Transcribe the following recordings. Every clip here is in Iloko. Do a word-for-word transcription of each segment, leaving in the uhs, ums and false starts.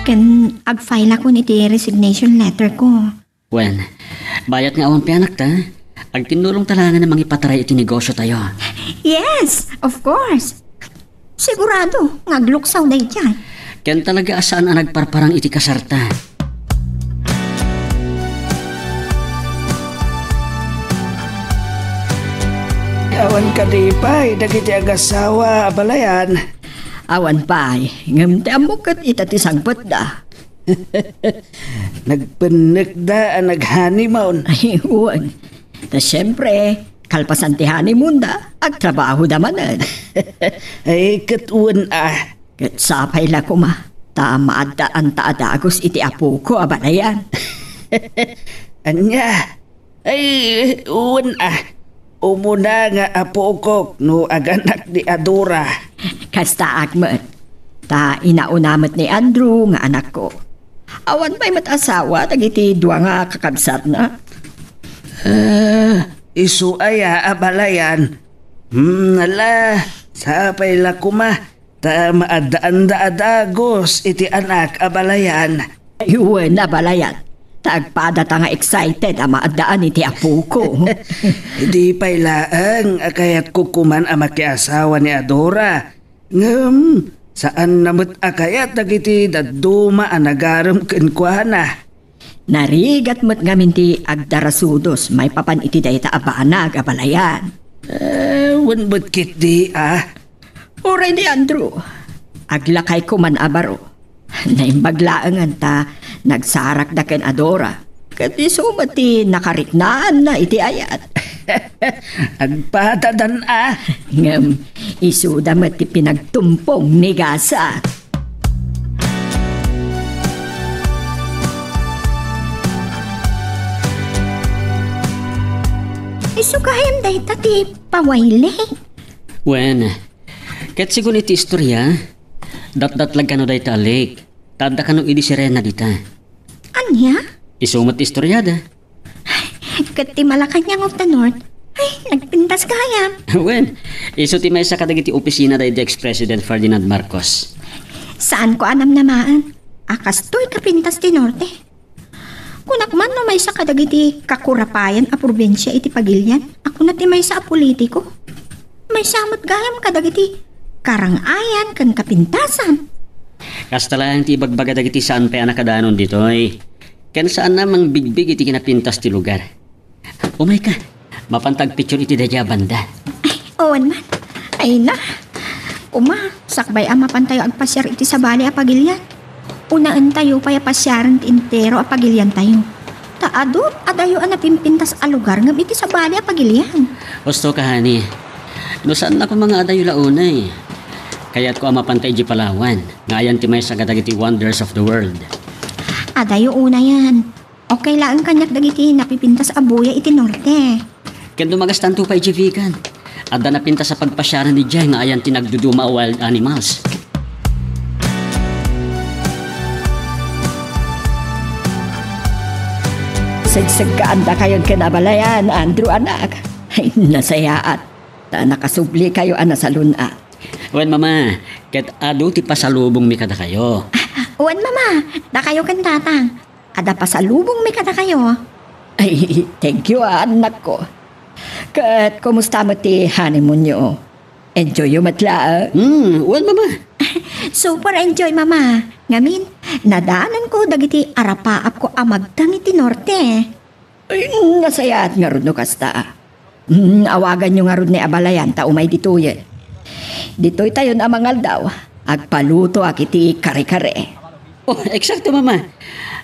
Ken agfile-akon iti resignation letter ko. Wen, bayat nga awan pianak ta, agtinnulong ta laengen a mangipataray iti negosyo tayo. Yes, of course. Sigurado nga agluksaw daydiay. Ken talaga a saan a nagparparang iti kasarta. Awan kadi pay dagiti agasawa a balayan? Awan pay, ngem ti ammok ket ita ti sangpetda. Nagpennekda a nag-honeymoon. Ay, wen. Ta siempre, kalpasan ti honeymoonda, agtrabahoda manen. Ay, ket wen a. Ket sapay la koma, ta maaddaanta a dagus iti apoko a balayan. Ania? Ay, wen a. Umuna nga apokok no aganak ni Adora. Kastaak met. Ta inauna met ni Andrew nga anakko. Awan pay met asawa dagiti dua nga kakabsatna. Ah, isu aya a balayan? Hmm, ala, sapay la koma. Ta maaddaanda a dagus iti anak a balayan. Ay, wen a balayan. Ta agpadata nga excited a maaddaan iti apoko. Di pay laeng a kayatko koman a makiasawa ni Adora. Ngem, saanna met a kayat dagiti dadduma a nagarem kenkuana. Narigat met ngamin ti agdarasudos maipapan iti dayta a banag a balayan. Eh, wen met ketdi a. Uray ni Andrew, aglakayko man a baro. Naimbag laengen ta nagsarakda ken Adora. Ket isu met ti nakariknaanna iti ayat. Agpadadan a. Ngem isuda met ti pinagtumpong ni Gasa. Isu gayam dayta ti pawayli. Wen, ket sigun iti istorya, datdatlag kano dayta a lake. Ta adda kano idi sirena dita. Ania? Isu met ti istoriada. Ket ti Malacañang of the North, ay, nagpintas gayam. Wen, isu ti maysa kadagiti opisina daydi ex-President Ferdinand Marcos. Saanko a namnamaen a kastoy kapintas ti Norte. Kunak man no maysa kadagiti kakurapayan a probinsia iti pagilian, a kuna ti maysa a politiko. Maysa met gayam kadagiti karang-ayan ken kapintasan. Kasta laeng ti ibagbaga dagiti saan pay a nakadanon ditoy. Ken saanna mangbigbig iti kinapintas ti lugar. Umayka, mapanta agpicture iti daydiay a banda. Ay, wen man. Ay na. Kuma, sakbay a mapantayo agpasiar iti sabali a pagilian. Unaentayo pay a pasiaren ti entero a pagiliantayo. Ta adu, adayo a napimpintas a lugar ngem iti sabali a pagilian. Husto ka, honey. No saanna koma nga adayo la unay. Kayatko a mapanta idiay Palawan, nga ayan ti maysa kadagiti wonders of the world. Adayo unayen. Okay laeng kaniak dagiti napipintas a buya iti Norte. Ken dumagastanto pay idiay Vigan. Adda napintas a pagpasiaran idiay nga ayan ti nagduduma a wild animals. Segseggaandakayon ken abalayan, Andrew, anak. Ay, nasayaat. Ta nakasublikayo a nasalun-at. Wen, Mama, ket adu ti pasalubongmi kadakayo. Wen, Mama, dakayo ken Tatang. Adda pasalubongmi kadakayo. Ay, thank you, ah, annakko. Ket kumusta met ti honeymoonyo? Enjoyyo met laeng? Hmm, wen, Mama. Super enjoy, Mama. Ngamin, nadanonko dagiti arapaapko a magteng iti Norte. Ay, nasayaat ngarud no kasta. Mm, awaganyo ngarud ni abalayan ta umay ditoyen. Ditoytayon a mangaldaw, agpalutoak iti kare-kare. Oh, eksakto, Mama.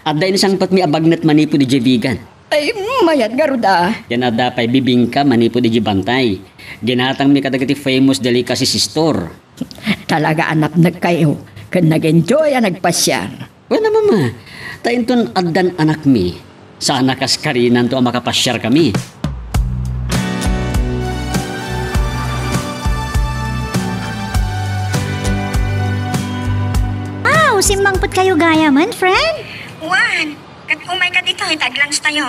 Adda insangpetmi a bagnet manipud idiay Vigan. Ay, mayat ngarud a. Ken adda pay bibingka manipud idiay Bantay. Ginatangmi kadagiti famous delicacies store. Talaga a napnekkayo ken nag-enjoy a nagpasiar. Wen a, Mama, ta inton addan anakmi, saan a kas karinanto a makapasiarkami. Wow! Simmangpetkayo gayamen, friend? Wen, ket umayka ditoy ta aglunsdayo.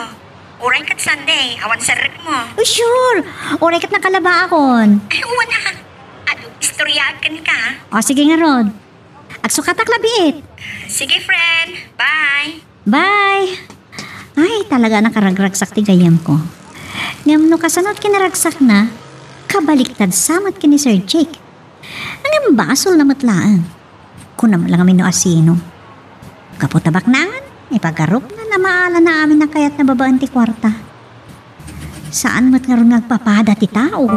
Uray ket Sunday, awan serrekmo. Oh, sure! Uray ket nakalabaakon. Ay, wen a. Adu, istoryaak kenka. O, sige ngarud. Agsukatak la biit. Sige, friend. Bye. Bye! Ay, talaga nakaragragsak ti gayyemko. Ngem no kasano't kinaragsakna, kabaliktad sa met ken ni Sir Jake. Ngem basolna met laeng. Kunam la ngamin no asino. Gapu ta baknangan, ipagarupna, namaalana amin a kayatna babaen ti kuarta. Saan met ngarud nga agpapada ti tao.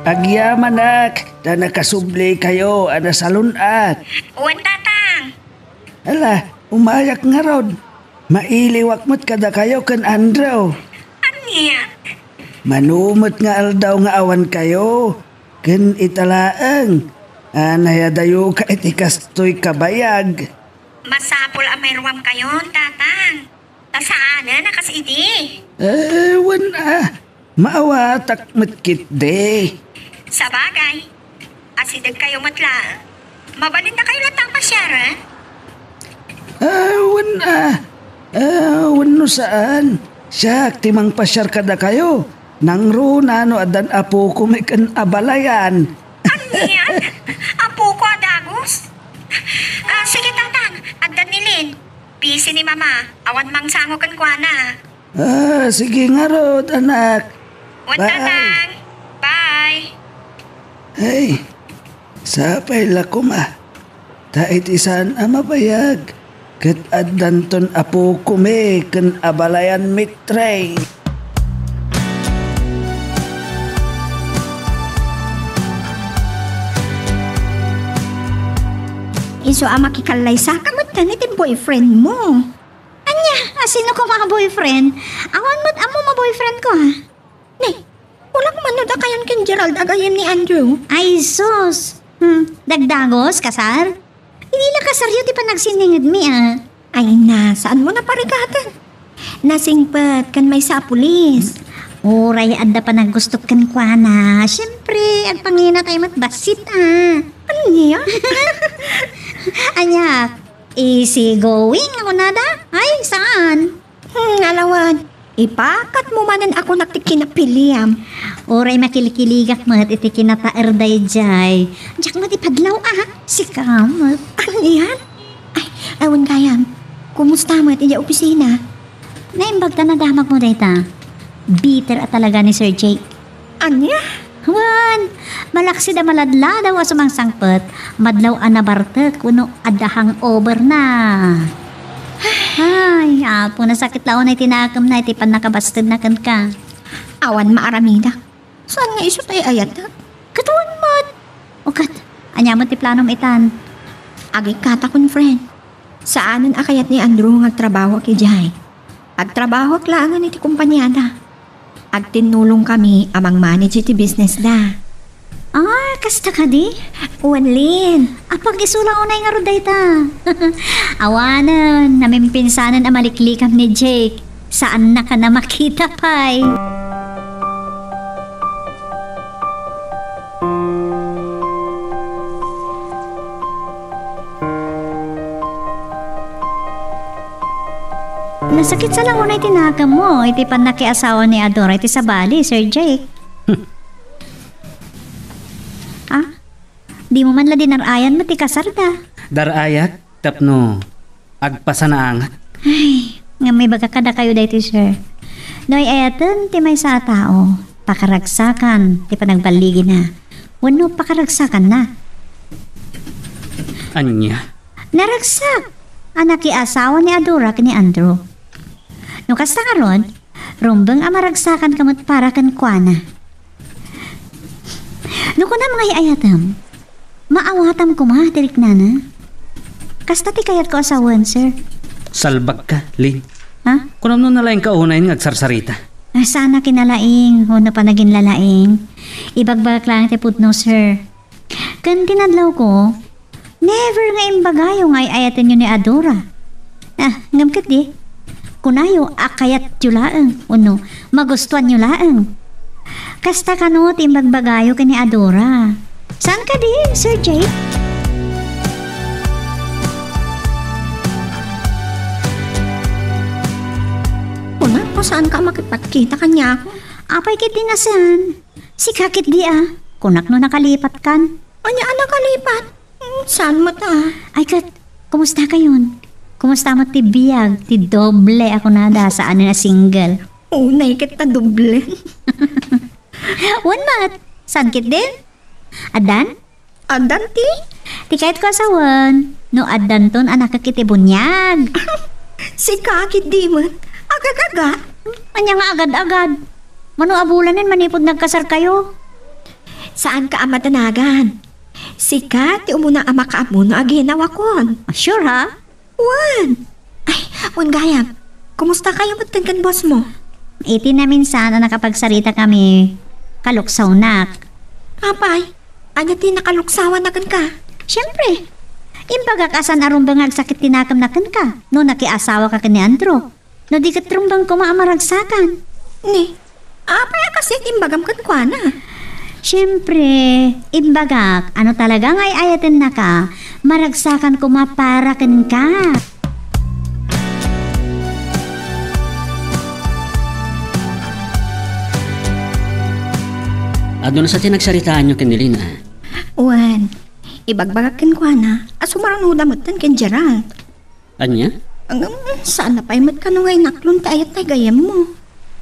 Agyamanak ta nakasublikayo a nasalun-at. Wen, Tatang. Ala, umayak ngarud. Mailiwak met kadakayo ken Andrew. Ania? Mano met nga aldaw nga awankayo, ken ita laeng a nayadayoka iti kastoy kabayag. Masapul a mairuamkayon, Tatang. Ta saanen a kas idi. Eh, wen a. Maawatak met ketdi. Sabagay, asidegkayo met la. Mabalindakayo latta a pasiar, eh? Ah, wen a. Ah, wenno saan. Siak ti mangpasiar kadakayo. Nangruna no addan apokon ken abalayan. Ania? Apoko a dagus? Ah, sige, Tatang. Addan ni Lin. Busy ni Mama. Awan mangsango kenkuana. Ah, sige ngarud, anak. Wen, Tatang. Bye. Ay, sapay la koma. Ta iti saan a mabayag, ket addanton apokon ken abalayan met, Trey. Isu a makikallaysaka met ken iti boyfriend mo. Ania, asino koma a boyfriend? Awan met ammom a boyfriend ko, ha? Ne, ulak man no dakayan ken Gerald a gayyem ni Andrew. Ay, sus! Hmm, dagdagos, kasar? Idi la kasaryo ti panagsinningedmi, a. Ay na, saanmo a parigaten? Nasingpet ken maysa a pulis. Uray adda panagustok kenkuana. Siempre, agpanginatay met bassit, a. Ania? Ania, easy going a kunada? Ay, saan? Hmm, alawad. Ipakatmo manen a kunak ti kinapiliam. Uray makilkiligak met iti kinataer daydiay. Diak met ipadlaw, a. Sika met. Anian? Ay, awan gayam. Kumusta met idiay opisina? Naimbag ta nadamagmo dayta. Bitter a talaga ni Sir Jake. Ania? Wen, malaksid a maladladaw a sumangsangpet, madlaw a nabartek wenno adda hangover na. Ay, Apo, nasakit la unay ti nakemna iti pannakabastedna kenka. Awan maaramidak. Saan nga isu ti ay-ayatek? Ket wen met. O ket, ania met ti planom itan? Agikkatakon, friend. Saanen a kayat ni Andrew nga agtrabahoak idiay. Agtrabahoak laengen iti kompaniada. Agtinnulongkami a mangmanage iti businessda. Ah, kasta kadi? Wen, Lin. Apag-isu la unay ngarud dayta. Awanen, namimpinsanen a maliklikam ni Jake. Saannaka a makita pay. Nasakit sa la unay ti nakemmo iti pannakiasawa ni Adora iti sabali, Sir Jake. Ah? Dimo man la dinar-ayan met ti kasarda. Dar-ayak tapno agpasanaangat. Ay, ngem ibaga kadakayo daytoy, sir. No ay-ayaten ti maysa a tao, pakaragsakan ti panagballigina wenno pakaragsakanna. Ania? Naragsak a nakiasawa ni Adora ken ni Andrew. No kasta ngarud, rumbeng a maragsakanka met para kenkuana. No kunam nga ay-ayatem, maawatam koma ti riknana. Kasta ti kayatko a sawen, sir. Salbagka, Lin. Ha? Kunam no nalaingka unayen nga agsarsarita? Ah, saan a kinalaing wenno panaginlalaing. Ibagbagak laeng ti pudno, sir. Ken ti nadlawko, never nga imbagayo nga ay-ayatenyo ni Adora. Ah, ngem ketdi, kunayo a kayatyo laeng wenno magustuanyo laeng. Kasta kano ti imbagbagayo ken ni Adora. Saan kadi, Sir Jake? Saanka a makipatkita kaniak? Apay ketdi nga saan? Sika ketdi a. Kunak no nakalipatkan. Ania a nakalipat? Hmm, saan met a? Ay ket, kumusta kayon? Kumusta met ti biag, ti doble a kunada, saan a single? Unay ket ta doble. Wen met, saan ketdin? Addan? Addan ti? Ti kayatko a sawen, no addanton a nakek iti buniag. Sika ketdi met. Agad-agad. Ania nga agad-agad? Mano a bulanen manipud nagkasarkayo? Saanka a madanagan. Sika ti umuna a makaammo no aginawakon. Sure, ha? Wen! Ay, wen gayam, kumusta kayo met ken boss mo? Iti naminsan a nakapagsarita kami, kaluksawnak. Apay, ania ti nakaluksawanna kenka? Siempre, imbagak a saan a rumbeng nga agsakit ti nakemna kenka no nakiasawaka ken ni Andrew. No di ket rumbeng koma a maragsakan. Ni, apay a kasdiay ti imbagam kenkuana? Siempre, imbagak a no talaga nga ay-ayatennaka, maragsakan koma para kenka. Aduna sa ti nagsaritaanyo ken ni Lina? Wen, ibagbagak kenkuana a sumarunoda metten ken Gerald. Ania? Ngem, saan a pay met kano nga inaklon ti ayat ti gayyemmo.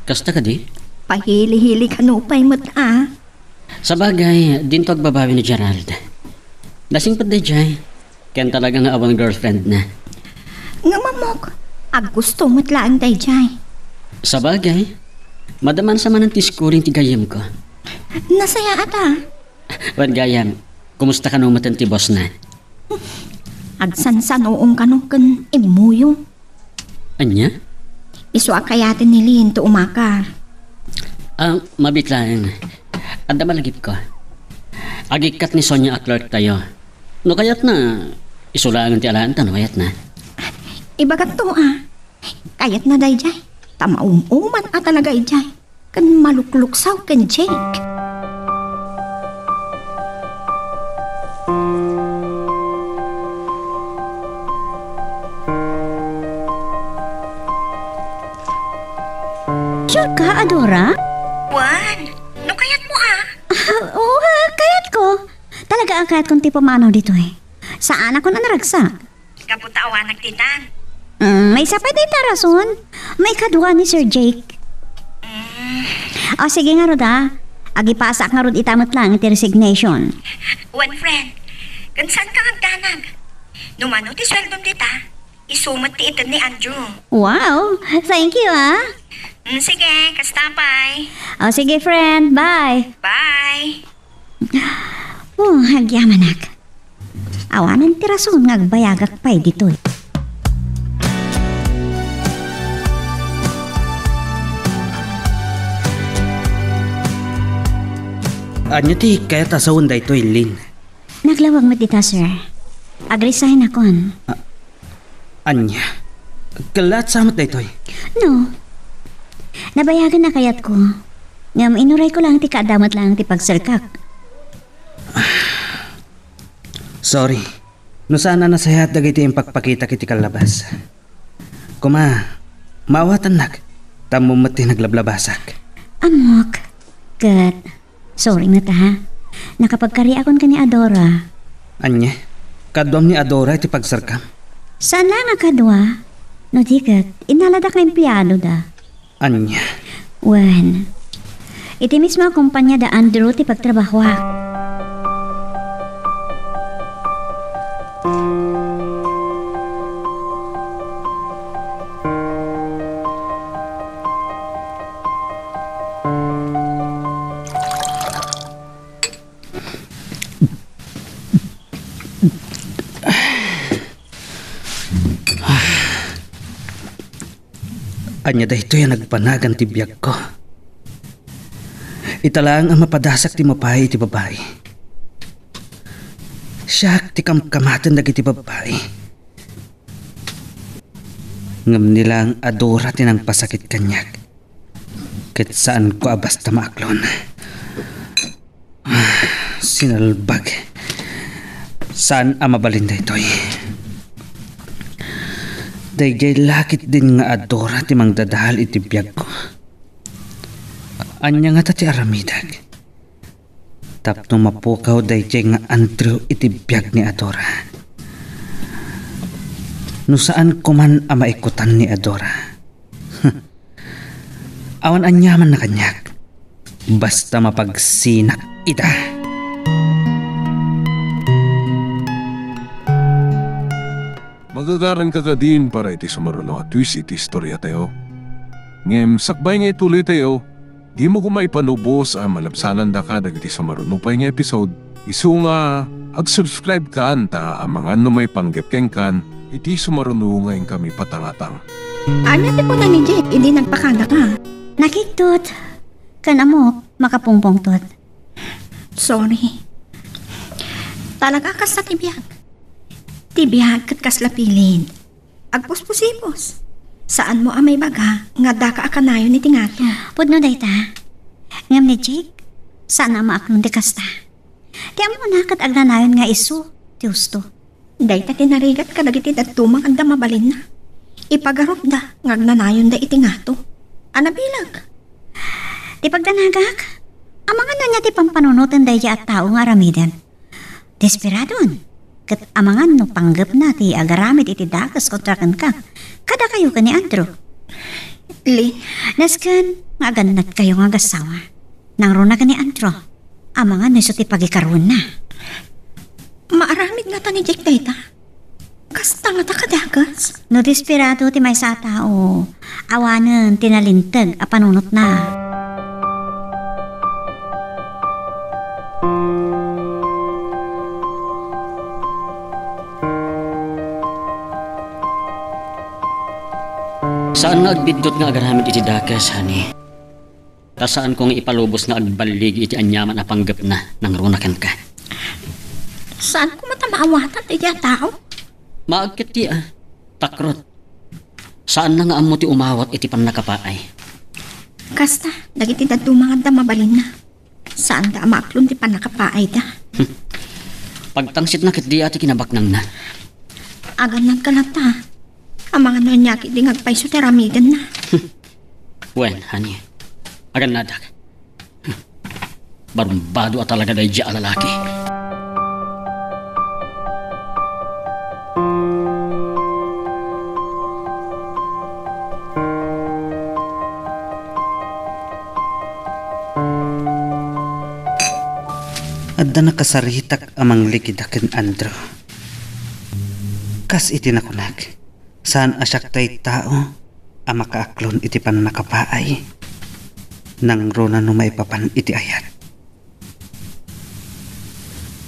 Kasta kadi? Pahili-hili kano pay met a. Sabagay, dinto agbabawi ni Gerald. Nasingpet daydiay. Ken talaga nga awan girlfriendna. Ngem ammok, aggusto met laeng daydiay. Sabagay, madaman sa manen ti schooling ti gayyemko. Nasayaat a. Wen gayam, kumusta kano metten ti bossna? Agsansanoon kano ken immuyo. Ania? Isu a kayaten ni Lynn ti umakar. Ah, mabiit laeng. Adda malagipko. Agikkat ni Sonia a clerk tayo. No kayatna, isu laeng ti alaenta no kayatna. Ibagakto a. Kayatna daydiay. Ta maum-uman a talaga idiay. Ken malukluksaw ken Jake. Sure ka, Adora? Wen, no kayatmo a. Ah, oo, ah, kayatko. Talaga a kayatkon ti pumanaw ditoy. Saanakon a naragsak. Gapu ta awanak ditan. Mm, maysa pay dayta a rason. Maikadua ni Sir Jake. Mm. O, sige ngarud a. Agipasaak ngarud ita met laeng iti resignation. Wen, friend, ken saanka nga agdanag? No mano ti sueldom dita, isu met ti ited ni Andrew. Wow! Thank you, ah. Mm, sige, kasta pay. O, sige, friend. Bye. Bye. Oh, agyamanak. Awanen ti rason nga agbayagak pay ditoy. Ania ti kayat a sawen daytoy, Lynn? Naglawag met dita, sir. Ag-resign akon. Ah, ania? Kellaat sa met daytoy? No. Nabayagen a kayatko. Ngem inurayko laeng ti kaadda met laeng ti pagserkak. Sorry. No saan a nasayaat dagiti impakpakitak iti kallabas. Koma, maawatannak, ta ammom met ti naglablabasak. Ammok, ket sorry met, ha. Nakapagkariakon ken ni Adora. Ania? Kaduam ni Adora iti pagserkam? Saan laeng a kadua. No di ket, innaladak nga empleadoda. Ania? Wen, iti mismo a kompania da Andrew ti pagtrabahoak. Ania daytoy a nagbanagan ti biagko? Ita laeng a mapadasak ti mapaay iti babai. Siak ti kamkamaten dagiti babai. Ngem ni laeng Adora ti nangpasakit kaniak. Ket saanko a basta maaklon. Sinalbag. Saan a mabalin daytoy. Daydiay la ketdin nga Adora ti mangdadael iti biagko. Ania ngata ti aramidek tapno mapukaw daydiay nga Andrew iti biag ni Adora? No saanko man a maikutan ni Adora, awan aniamanna kaniak, basta mapagsinak ida. Magagaranka kadin para iti sumaruno a twist iti istoriatayo. Ngem sakbay nga ituloytayo, dimo koma ipalubos a malabsanandaka dagiti sumaruno pay nga episode. Isu nga, ag-subscribe kan ta amangan no maipanggep kenkan iti sumaruno nga inkami patangatang. Ania ti kuna ni Jake idi nagpakadaka? Nakigtot. Ken ammok, makapungpungtot. Sorry. Talaga, kasta ti biag. Ti biag ket kasla pilin. Agpuspusipos. Saanmo a maibaga nga addaka a kanayon iti ngato. Pudno dayta. Ngem ni Jake, saan a maaklon ti kasta. Ti ammona ket agnanayon nga isu ti husto. Dayta ti narigat kadagiti dadduma nga adda mabalinna. Ipagarupda nga agnanayonda iti ngato. A nabileg. Ti pagdanagak, amangan ania ti pampanunoten daydiay a tao nga aramiden. Desperadon, ket amangan no panggepna ti agaramid iti dakes kontra kenka, kadakayo ken ni Andrew. Lin. Nasken nga agannadkayo nga agassawa. Nangruna ken ni Andrew, amangan no isu ti pagikaruenna. Maaramid ngata ni Jake dayta? Kasta ngata kadakes? No desperado ti maysa a tao, awanen ti nalinteg a panunotna. Saan nga agbiddut nga agaramid iti dakes, honey. Ta saanko nga ipalubos nga agballigi iti aniaman a panggepna nangruna kenka. Saanko met a maawatan daydiay a tao? Maagketdi a, takrot. Saanna nga ammo ti umawat iti pannakapaay. Kasta, dagiti dadduma nga adda mabalinna. Saanda a maaklon ti pannakapaayda. Pagtangsitna ketdi a ti kinabaknangna. Agannadka latta. Amangan no ania ketdi nga agpayso ti aramidenna. Wen, honey. Agannadak. Barumbado a talaga daydiay a lalaki. Adda nakasaritak a manglikida ken Andrew. Kas iti nakunak, saan a siak tay tao a makaaklon iti pannakapaay. Nangruna no maipapan iti ayat.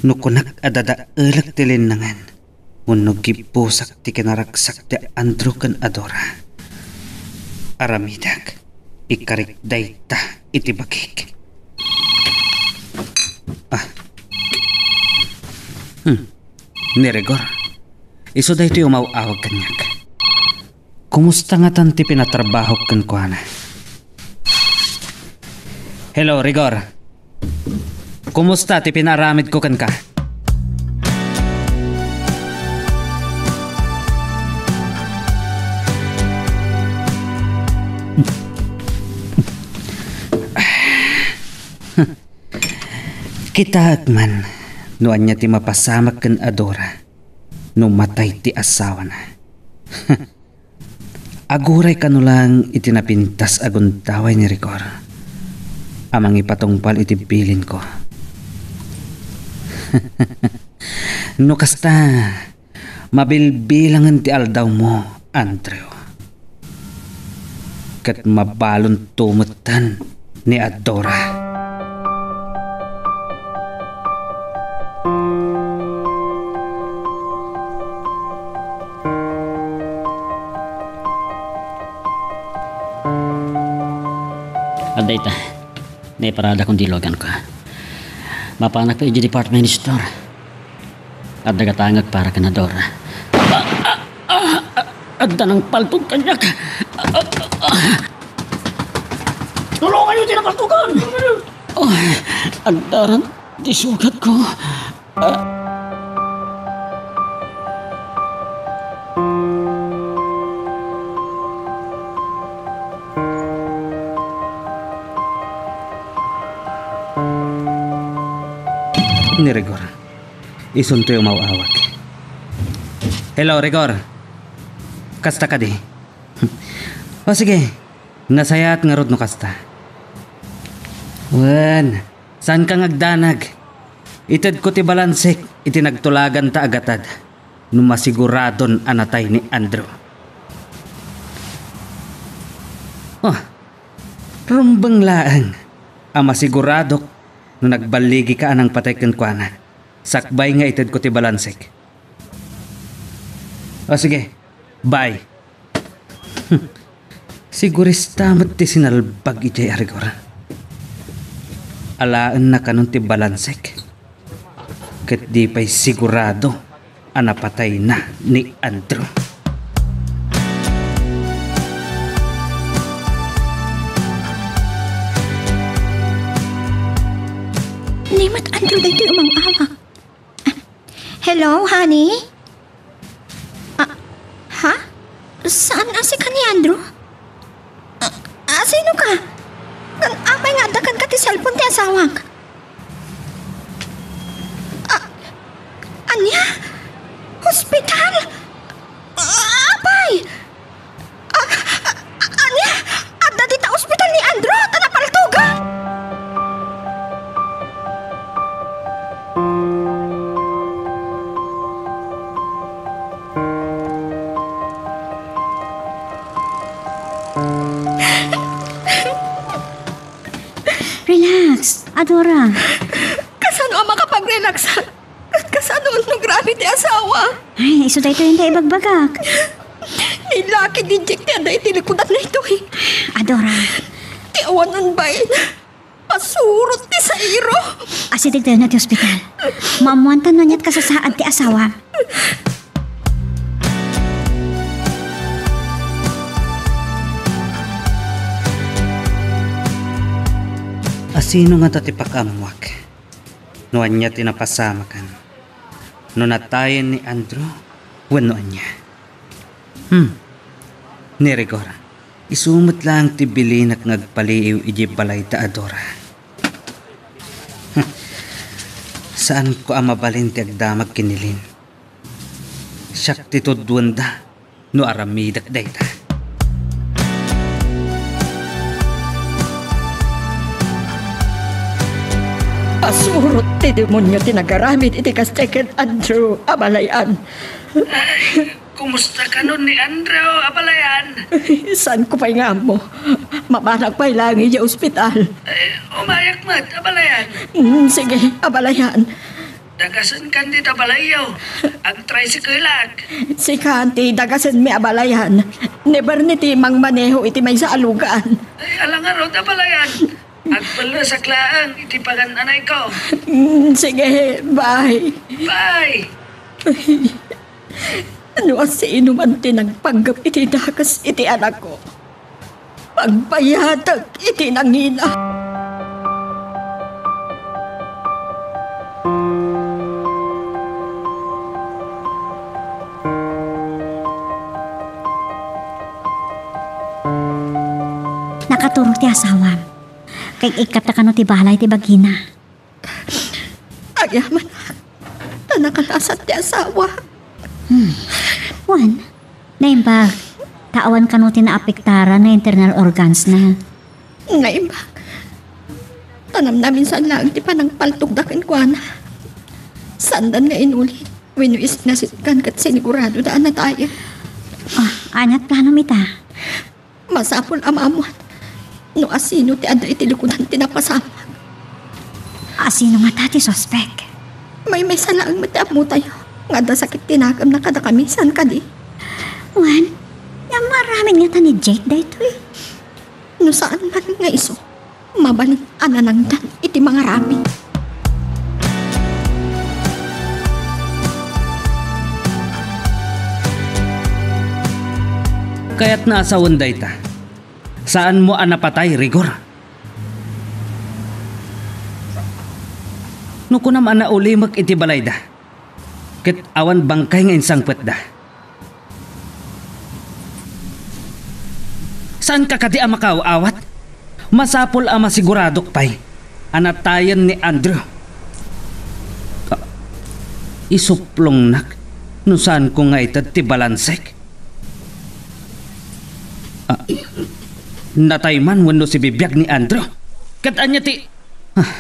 No kunak a dadaelek ti linnangen, wenno gibbusak ti kinaragsak ti Andrew ken Adora, aramidek, ikarik dayta iti bagik. Ah. Hmm. Ni Rigor. Isu daytoy umaw-awag kaniak. Kumusta ngatan ti pinatrabahok kenkuana? Hello, Rigor. Kumusta ti pinaaramidko kenka? Kitaek man no ania ti mapasamak ken Adora no matay ti asawana. Aguray kano lang iti napintas a gundaway ni Rigor a mangipatungpal iti bilinko. No kasta, mabilbilangen ti aldawmo, Andrew. Ket mabalonto metten ni Adora. Adda ita, naiparadakon ti iloganko. Mapanak pay idiay department store. Adda gatangek para ken Adora. Ah, ah, ah, adda nangpaltog kaniak. Ah, ah, ah. Tulonganyo ti napaltogan! Oh, addaran ti sugatko. Ah. ni Rigor. Isuntoy umaw-awag. Hello, Rigor. Kasta kadi? O sige, nasayaat ngarud no kasta. Wen, saanka nga agdanag? Itedko ti balansek iti nagtulaganta a gatad no masiguradon a natay ni Andrew. Oh, rumbeng laeng a masiguradok no nagballigika a nangpatay kenkuana, sakbay nga itedko ti balansek. O sige, bye. Sigurista met ti sinalbag idiay a Rigor. Alaenna kanon ti balansek. Ket di pay sigurado a napatayna ni Andrew. Ni met Andrew daytoy umang-awag. Hello, honey? Ah, ha? Saan a sika ni Andrew? Ah, ah, sino ka? Kan apay nga adda kenka ti cellphone ti asawak? Ah, ania? Hospital? Ah, apay! Ah, ah, ania? Adda dita ospital ni Andrew ta napaltogan? Relax, Adora. Kasano a makapag-relax? Kasano no grabe ti asawa? Ay, isu daytoy anda ibagbagak. Ni laki di Jack ti adda iti likudan daytoy. Adora. Ti awan unbain. Pasurot ti sairo. Asidegdayonyo ti ospital. Maammoantan no aniat kasasaad ti asawam. Asino ngata ti pakaammuak? No ania ti napasamakan? No natayen ni Andrew wenno ania? Hmm. Ni Rigor, isu met laeng ti bilinak nga agpaliiw idiay balayda a Dora. Saanko a mabalin ti agdamag ken ni Lynn. Siak ti tuddoenda no aramidek dayta. Pasurot ti demonio ti nagaramid iti kasta ken Andrew, abalayan. Kumusta kanon ni Andrew, abalayan? Saanko pay nga ammo. Mapanak pay laeng idiay ospital. Eh, umayak met, abalayan. Mm, sige, abalayan. Dagasenkan dita balayyo. Agtricycle-ak. Sika ti dagasenmi, abalayan. Ni Bernie ti mangmaneho iti maysa a lugan. Ay, ala ngarud, abalayan. Agpellesak laeng iti pagan-anayko. Mm, sige, bye. Bye. No asino man ti nagpanggep iti dakes iti anakko, pagbayatek iti nangina. Nakaturo ti asawam. Kay ikkapta kano ti balay ti bagina. Agyamanak, ta nakalasat ti asawa. Hmm. Wen, naimbag, ta awan kano ti naapektaran nga internal organs na. Naimbag, ta namnaminsan laeng ti panangpaltogda kenkuana. Saandan nga inuli, wenno isinasitkan ket siniguradoda a natayen. Ah, aniat planom ita? Masapul a maammuan no asino ti adda iti likudan ti napasamak. Asino ngata ti suspek? Maymaysa laeng met ti ammotayo nga adda sakit ti nakemna kadakami, saan kadi? Wen, nga maaramid ngata ni Jake daytoy? No saan man nga isu, mabalin a nanangdan iti mangaramid. Kayatna a sawen dayta. Saanmo a napatay, Rigor? No kunam a naulimek iti balayda, ket awan bangkay nga insangpetda. Saanka kadi a makaaw-awat? Masapul a masiguradok pay a natayen ni Andrew. Isuplongnak no saanko nga ited ti balansek. Ah, natay man wenno sibibiag ni Andrew? Ket ania ti, ah,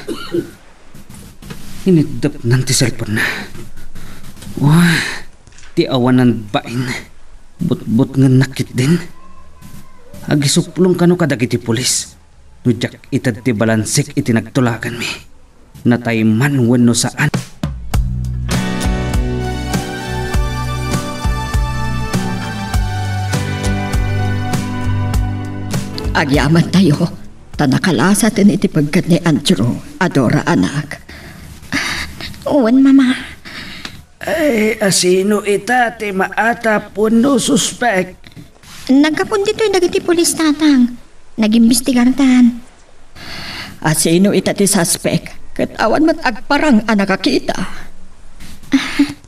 iniddepnan ti cellphone-na. Wah, ti awanan bain. Butbutngennak ketdin. Agisuplong kano kadagiti pulis no diak ited ti balansek iti nagtulaganmi. Natay man wenno saan. Agyamantayo, ta nakalasaten iti pegget ni Andrew, Adora, anak. Wen, Mama. Ay, asino ita ti maatap wenno suspek? Naggapu ditoy dagiti pulis, Tatang. Nagimbestigartan. Asino ita ti suspek? Ket awan met agparang a nakakita.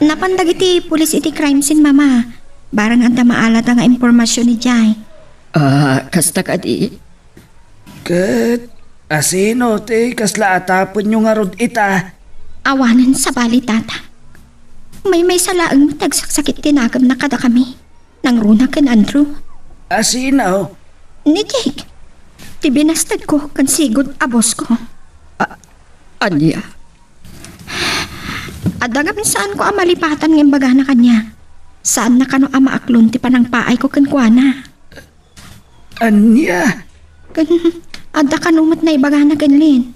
Napan dagiti pulis iti crime scene, Mama. Barang adda maalada nga impormasion idiay. Ah, kasta kadi? Ket asino ti kasla atapenyo ngarud ita? Awanen sabali, Tata. Maymaysa laeng met ti agsaksakit ti nakemna kadakami. Nangruna ken Andrew. Asino? Ni Jake. Ti binastedko ken sigud a bossko. A-, ania? Adda ngamin saanko a malipatan nga imbagana kaniak. Saanna kano a maaklon ti panangpaayko kenkuana. Ania? Ken adda kano met naibagana ken Lynn.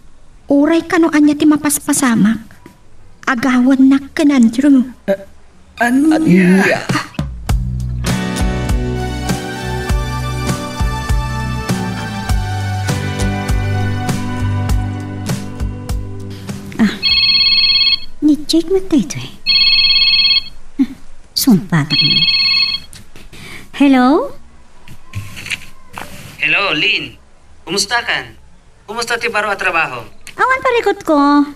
Uray kano ania ti mapaspasamak. Agawannak ken Andrew. A-, ania? Ania? Ah, ni Jake met daytoy. Ah, sungpatak man. Hello? Hello, Lynn. Kumustakan? Kumusta ti baro a trabaho? Awan parikutko.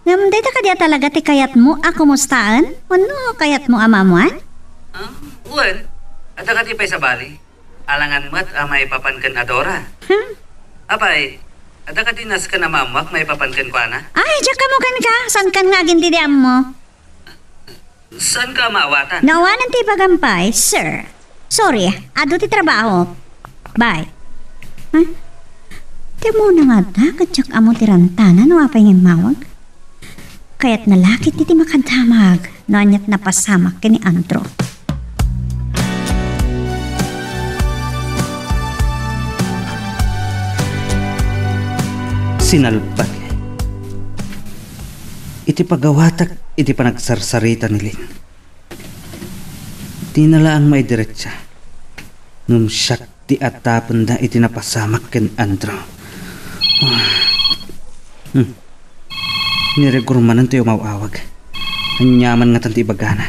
Ngem dayta kadi a talaga ti kayatmo a kumustaen? Wenno kayatmo a maammoan? Ah, wen. Adda kadi pay sabali? Alangan met a maipapan ken Adora. Hmm? Apay, adda kadi nasken a maammoak maipapan kenkuana? Ay, diak ammo kenka. Saankan nga agin-, didi ammo. Saanka a maawatan? No awanen ti ibagam pay, sir. Sorry, adu ti trabaho. Bye. Huh? Ti ammona nga adda ket diak ammo ti rantana no apay nga immawag. Kayatna la ketdi ti makadamag no aniat napasamak ken ni Andrew. Sinalbag. Iti pagawatak iti panagsarsarita ni Lynn, dina laeng maidiretsa ngem siak ti atapenda iti napasamak ken Andrew. Hmm. Ni Rigor manen ti umaw-awag. Aniaman ngatan ti ibagana?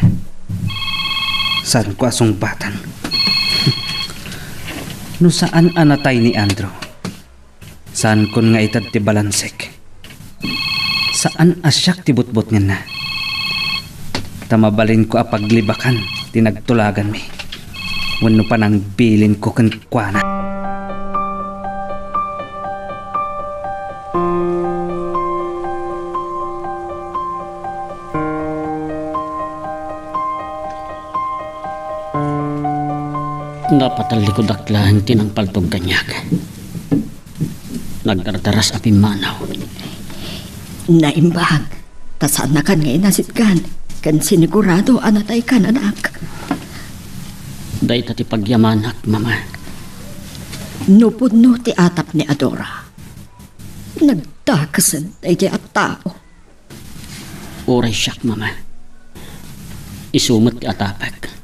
Saanko a sungbatan. No saan a natay ni Andrew, saankon nga ited ti balansek. Saan a siak ti butbutngenna. Ta mabalinko a paglibakan ti nagtulaganmi wenno panangbilinko kenkuana. Napatallikudak laeng ti nangpaltog kaniak. Nagdardaras a pimmanaw. Naimbag, ta saannakan nga inasitgan, ken sinigurado a nataykan, anak. Dayta ti pagyamanak, Mama. No pudno ti atap ni Adora, nagdakesen daydiay a tao. Uray siak, Mama. Isu met ti atapek.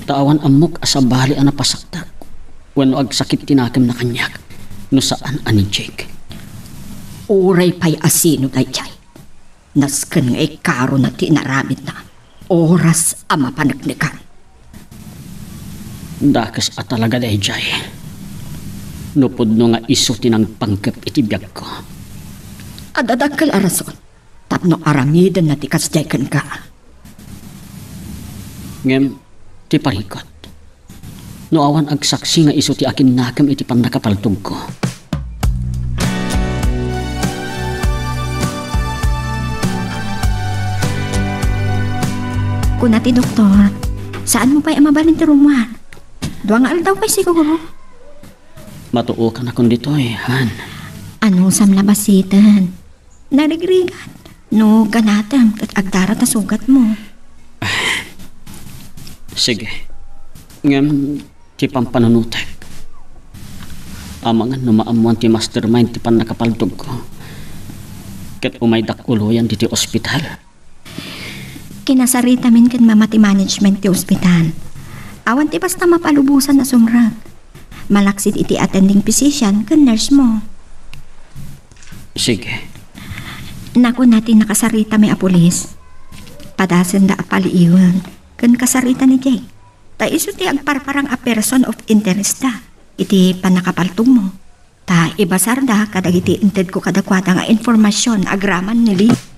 Ta awan ammok a sabali a napasaktak wenno agsakit ti nakemna kaniak no saan a ni Jake. Uray pay a sino daydiay, nasken nga ikarona ti inaramidna. Oras a mapaneknekan. Dakes a talaga daydiay. No pudno nga isu ti nangpangngep iti biagko. Adda dakkel a rason tapno aramidenna ti kasdiay kenka. Ngem ti parikut, no awan agsaksi nga isu ti akinnakem iti pannakapaltogko. Kuna ti doktor, saanmo pay a mabalin ti rummuar. Dua nga aldaw pay siguro. Matuokan a kun ditoy, han. Anusam la basiten. Narigrigat. No ganatem ket agdara ta sugatmo. Sige. Ngem ti pampanunotek. Amangan no maammoan ti mastermind ti pannakapaltogko. Ket umaydak uloyan ditoy ospital. Kinasaritamin ken mama ti management ti ospital. Awan ti basta mapalubosan a sumrek. Malaksid iti attending physician ken nurse mo. Sige. Nakuna ti nakasaritami a pulis. Padasenda a paliiwen ken kasarita ni Jake. Ta isu ti agparparang a person of interest da iti pannakapaltogmo. Ta ibasarda kadagiti intedko kadakuada nga informasion agraman ni Lee.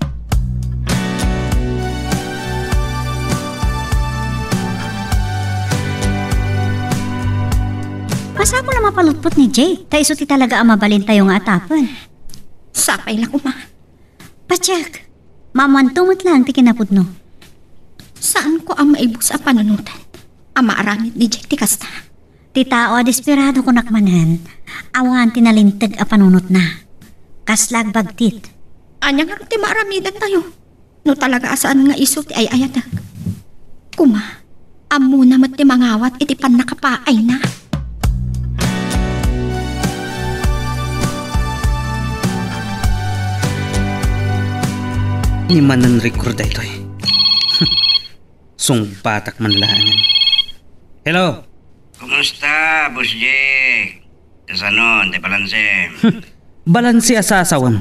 Masapul a mapalutpot ni Jake, ta isu ti talaga a mabalintayo nga atapen. Sapay la koma. Patiek, maammoanto met laeng ti kinapudno. Saanko a maibus a panunoten a maaramid ni Jake ti kasta. Ti tao a desperado kunak manen, awan ti nalinteg a panunotna. Kasla agbagtit. Ania ngarud ti maaramidantayo? No talaga a saan nga isu ti ay-ayatek. Koma, ammona met ti mangawat iti pannakapaayna. Ni manen record daytoy. Sungbatak man laengen. Hello? Kumusta, Boss Jake? Kasanon ti balansem? Balanse a sasawem.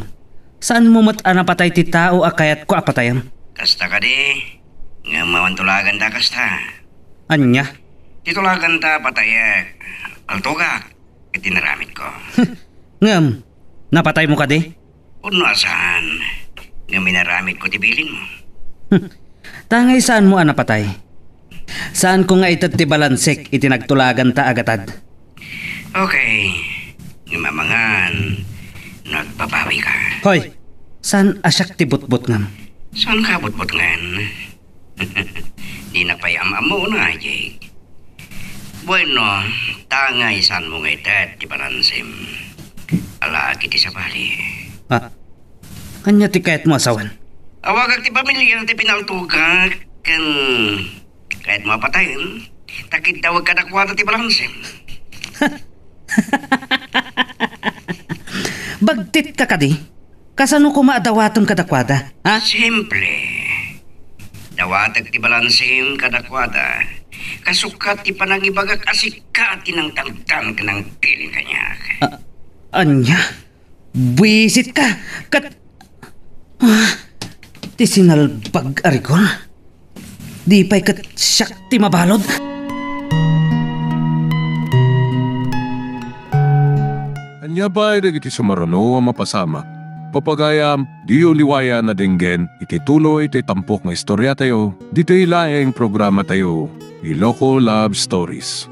Saanmo met a napatay ti tao a kayatko a patayem? Kasta kadi, ngem awan tulaganta kasta. Ania? Ti tulaganta a patayek, altogak iti inaramidko. Ngem, napataymo kadi? Pudno a saan, ngem inaramidko ti bilinmo. Tangay saanmo a napatay. Saanko nga ited ti balansek iti nagtulaganta a gatad. Okay. Ngem amangan no agbabawika. Hoy! Saan a siak ti butbutngem? Saanka a butbutngen? Dinak pay am-ammona, Jake. Bueno, tangay saanmo nga ited ti balansem. Alaak iti sabali. Ah, ania ti kayatmo a sawen? Awagak ti pamiliam ti pinaltogak ken kayatmo a patayen, ta kiddawek kadakuada ti balansem. Bagtitka kadi? Kasano koma a dawatem kadakuada, ha? Simple. Dawatek ti balansem kadakuada. Kasukat ti panangibagak a sika ti nangtangtang ken nangbilin kaniak. A-, ania? Buisitka! Ket, ah, ti sinalbag a rigor. Di pay ket siak ti mabalud. Ania pay dagiti sumaruno a mapasamak? Papagayam, diyo liwayan a denggen iti tuloy ti tampok nga istoriatayo, ditoy laeng programatayo, Iloko Love Stories.